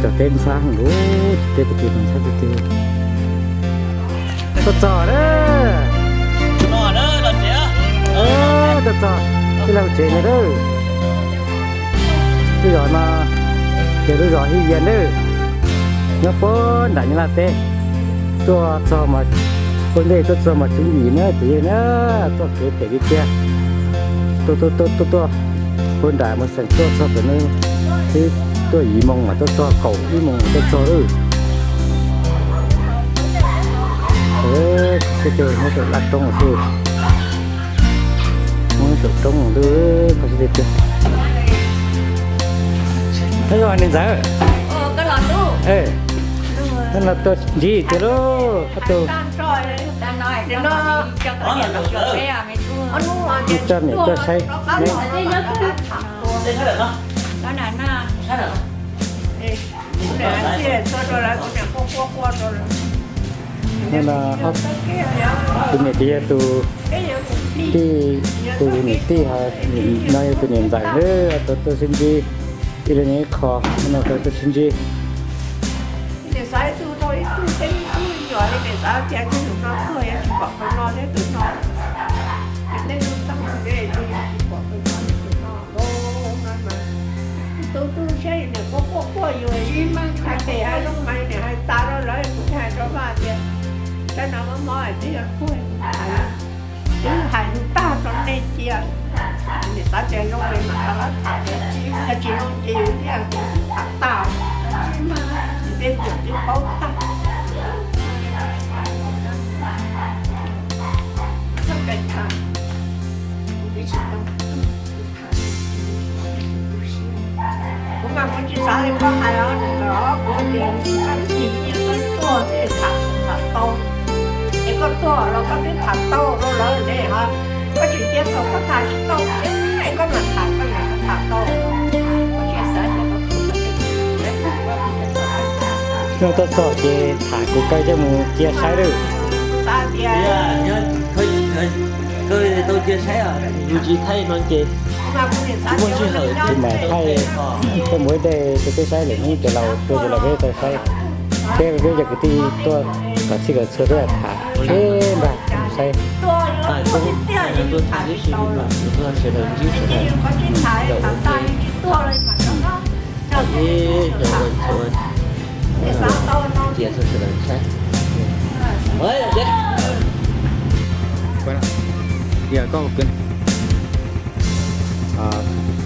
Teb ntxhab heev lub, teb puag tim ntxhab tiag tiag. Tuaj txog na. Tuaj txog tij laug tsev no lawm. Lub zos no ces lub zos Hij Yia lawm, nyob puag nram Nyab Laj teb. Tuaj txog mas ua ntej tuaj txog mas tsib yim na, ces yog na, txoj kev phem tiag tiag. Tuaj tuaj tuaj tuaj tuaj puag nram mus xeem tuaj txog pem no, twb tuaj yim moos mas tuaj txog, kaum ib moos mas tuaj txog lawm. Peb caug nyob saum laj roob xwb, nyob saum roob lawm, koj xwb tiag tiag. Nyob zoo niam ntxawm. Koj los tuaj ntsib tiag lauj, koj tus. Coj niam tuaj saib neb. Hnub no tus niam ces yog tus tij, tus niam tij ho no yog tus niam ntxawm, tau tuaj sib ntsib ib leeg ib qho, hnub no tau tuaj sib ntsib. Niam xav ib tug rau ib tug, peb ib tug nyuam li niam xav tias ib tug nyuam no tuag yuav tsis pom qhov no thiab tus no. Ces tej tug tag nrho ces yus tsis pom qhov no thiab tus no. Tus tub siab niam quaj quaj quaj yus ib hais pem hais zoo mas niam hais tas rau lawv, kuv thiaj hais rau Vaj tias sab no mob mob twb yog tuag, twb hais lus tag rau nej cia. Niam xav tias zoo li mas rov qab tham, yog tsis zoo ces yus thiaj tham tag, ces tej niam twb paub tag. Kuv mas kuv tsis xav li koj hais os, nws kom kuv tias tag kis yeej tuaj tuaj thiaj tham, tham tau. Es koj tuaj los koj twb tham tau rau lawv ne ho, koj tsis tias thaum koj tham tsis tau es koj mam tham, koj mam tham tau. Koj tsis xav tias koj tuaj txog ces tham kuv kaw coj mus cia saib lawm. Xav tias koj tau cia saib, yus tsis thaij no ces tsis muaj sij hawm, tsis mam thaij, koj mus ib daig rau peb saib lawm hnub cov laus tuaj ces los peb tau saib. Thiab peb cov kwv tij tuaj kom txhij kom txhua tuaj tham seb nrog saib.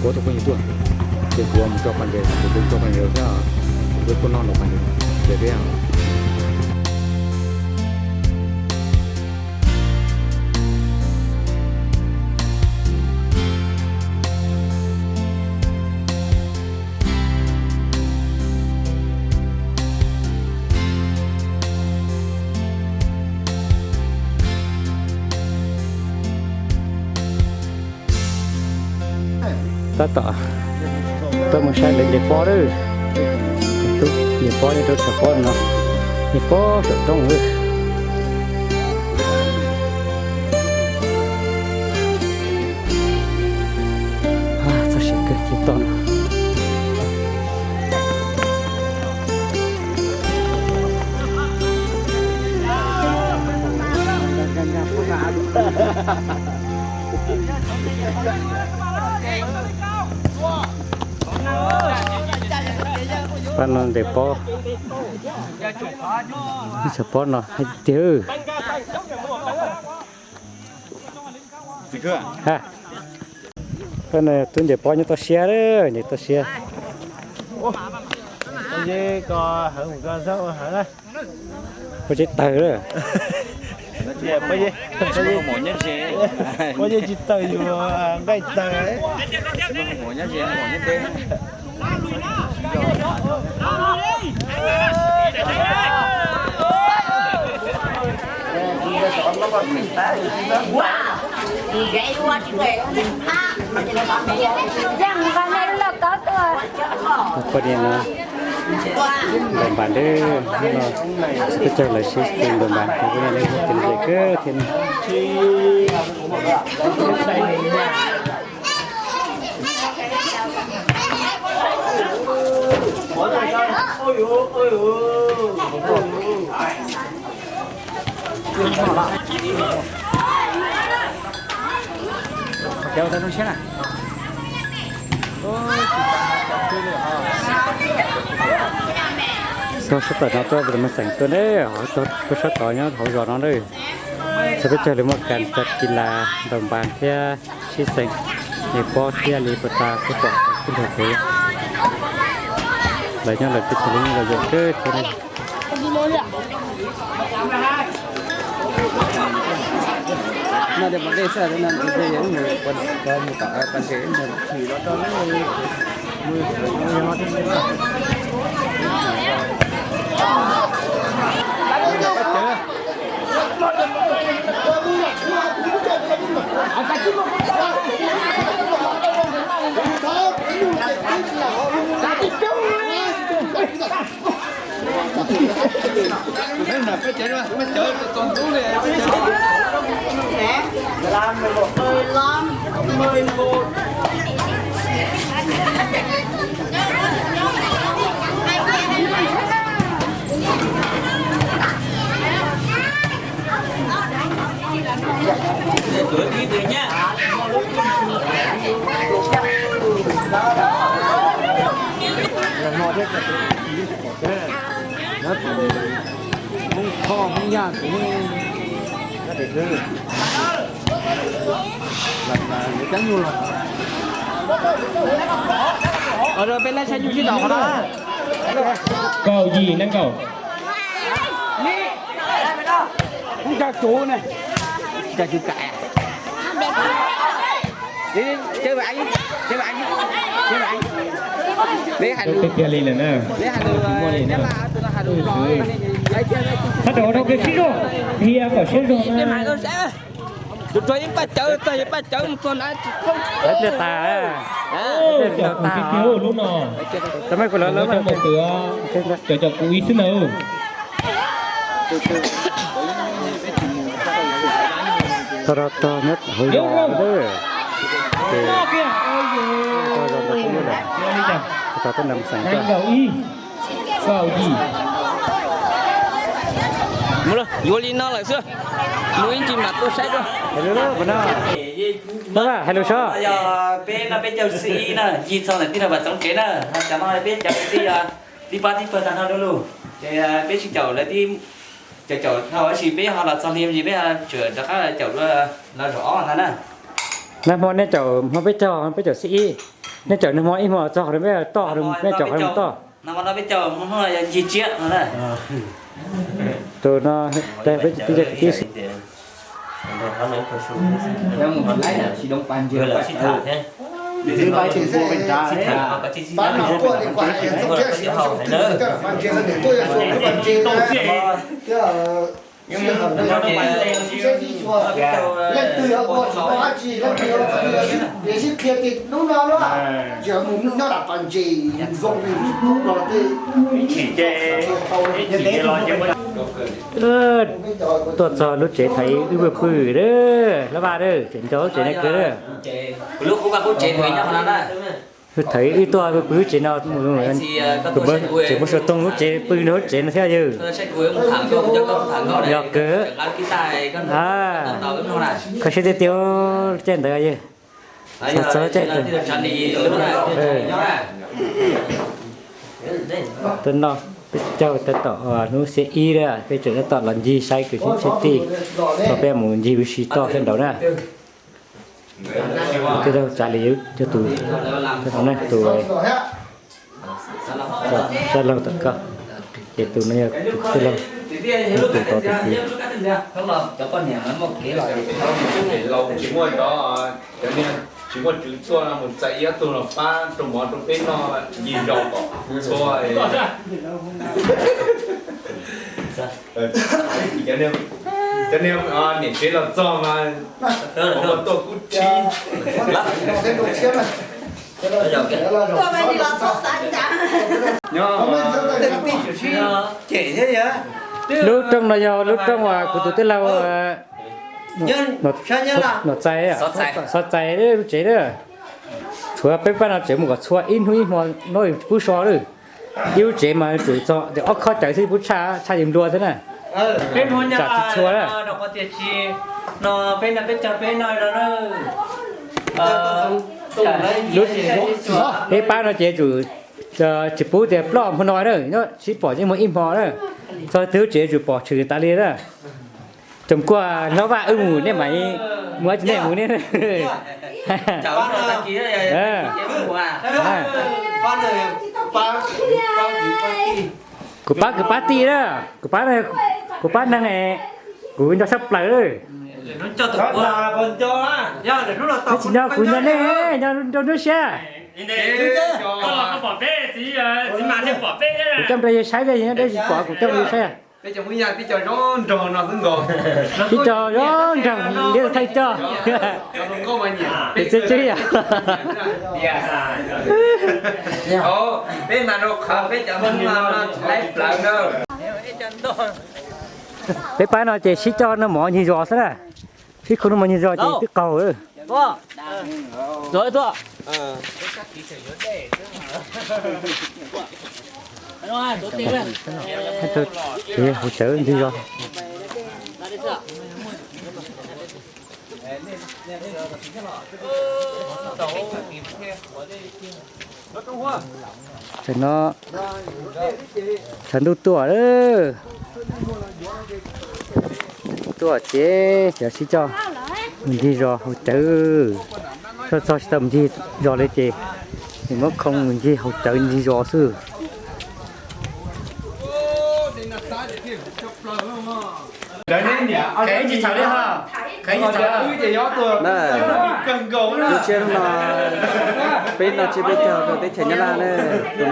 Koj kuv tus phooj ywg tuaj, ces kuv mus tso pas ntses, kuv tso pas ntses thiab, kuv tuaj noj nws pas ntses, ces peb Tab tom tuaj mus saib lawv ntes pob lawm. Ntes pob nyob rau tshav pob no, ntes pob saum roob lawm. Txoj sia kawg ces toj no. Pab no ntes pob, ib txhia pob no hais tiag. Pab no twb ntes pob nyob toj siab, ntes toj siab. Ua tsis tawg lawm. Pob yeej tsis tawg, yus nqaij tawg. Poj niam no ntaus npas, peb caug lawv sib tus ntaus npas, poj niam no tus ntse kawg thiab. Tuaj sab tom no tuaj mus xeem tuaj ne, tuaj sab tod nyob hauv zos no na. Txhua peb caug li muaj kas tas kis las ntaus npas thiab sib xeem, es pob thiaj li puas tas kuj pom kuj nrog kev. Lawv nyob lawv teb chaws li los yuav kawg thiab ne. Hmoob Thoj Hmoob Yaj kuv peb laij saib nyuj sib tau qhov no. Kaum yim nees nkaum. Cov cuv ne, cov cuv kam. Sab rau rau kev sib zog, qhia kom siab zog na. Tus rog yeej paj cawv, txog yeej paj cawv mus txog na. Pliag tas, pliag tas lub no. Tau me kuv lawv lawv mus twv, cov cov kuv ib xwb na. Tog tog nyob hauv zos, tog zos ntawd kuj muaj lawm, tog tog teb nrag xeem. Mus, yuav li no lawm xwb, mus ib ntsis mam tuaj saib dua. Hais lus seb. Yog peb no peb caug xib ib na, ncig txog ntawm tij no Vam Txoov tsev na, ho cov no peb cov kwv tij, tib pab tib pawg tag nrho dua lug, ces peb sib caum lawv tib caum caum dhau, tab sis peb ho los txog li ntsis peb ho tseem rov qab caum dua los zaum ob ntag na. Nag hmo nej caum hmo peb caug, peb caum xib ib, nej caum nag hmo ib hmo txog qhov peb toj, nej caum qhov mus toj. Nag hmo no peb caum, hmo no yog ncig tsiab no na. Tus no peb tib tib xwb. Tuaj txog lub tsev thaiv wb pw pw, lab vaj, tseem nco lub tsev no kawg. Lub qub vaj qub tsev nws nyob qhov no na. Wb thaiv wb tuaj pw pw lub tsev no, tseem muaj suav toog lub tsev pw nrog lub tsev no thiab yawg. Yog kawg. Kho siab tiag tiag caij ntawd yawg. Txog caij ntawd. Tuaj noj peb caug tab tom hnub xiab ib lawm, peb tseem tab tom los ncig saib kwv tij tij, tau peb mus ncig ua si toj sab nraud na. Tej zaug tsav li coj tus, tus sab laug tom koj, ces tus no yog tus tij laug, tus tod tus kwv. Tsis muaj tswv tuaj no mus txais ib ob tug los pab rau mov rau peb noj ncig zos kom txhua. Cov niag niam tsev los txog mas tuaj kub tshib. Lub rooj no yog lub rooj uas kuv tus tij laug Nom Txais, Xov Txais lub tsev na. Tshuav peb pab no tseem mus kom txhua ib hnub ib hmo no pub so lawm. Ib lub tsev mas tsum txog ob khob cawv xwb pub tshaj, tshaj yus nplua xwb na. Tsam tsis txhua na. Tiam sis no peb no peb cog peb no no na. Peb pab no ces tsum tsis pub tias ploj hmo no na, sib pom yeej muaj ib hmo na. Txog twg tsev tsum pom tshwm tas li na. Tsoom kuaj hlob Vaj wb mus nej mam mus, tsis nej mus nej. Kuv pab kwv pab tij na, kuv pab, kuv pab neeg, kuv nco tshaj plaws. Neb tsis nco kuv nco nej, nco rau hnub siab. Kuv coj nrog yawg saib, yawg tsis pom kuv coj nrog yawg saib. Tib co zoo nraug li thaij coj. Txi tsi yom. Peb mas rau qhov peb cov Hmoob no tsis laib plawv na. Peb pab no ces sib coj noj mov ncig zos xwb na. Sib khau noj mov ncig zos ces twb qaug. Ces hauv tsawv ncig zos. Tam no tshav ntuj tuaj, tuaj ces cov sib coj mus ncig zos hauv tsawv. Txog txog tsis tau mus ncig zos li ces nws muab khau mus ncig hauv tsawv ncig zos xwb. Lub tsiab no, peb no tsiab peb caug rau teb chaws Nyab Laj na. Tus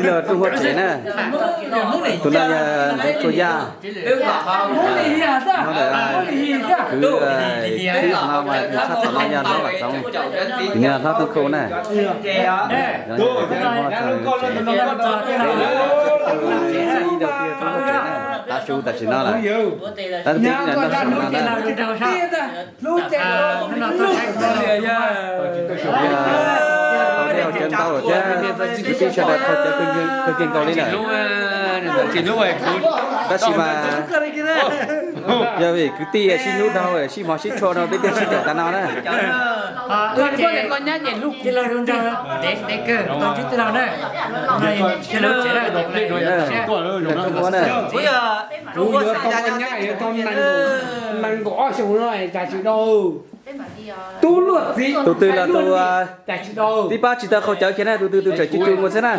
no txog rau tij laug Rooj Huab tsev na. Tus no yog Ntxoov Tsua Yaj. Hlob ntawm kwv tij no mas tshaj tawm no yog hlob Vam Txoov, nws yog hlob Tooj Khu na. Tav su tam sim no lawm, tab sis nrog saum no na. Tau cawv ntau lawm thiab, kwv tij sawv daws tau cawv kawg nkaus li lawm. Tab sis mas yog vim kwv tij sib hlub dhau, sib hmov sib tshua rau peb thiaj sib cawm tas no na. Kuv yuav tau nyab yuav tau nees nkaum ob xyoo no cas tsis dau. Tus twg los tus tib pab tsis tau qhau cawv kiag na, tus twg tus tseem cim cus mus xwb na.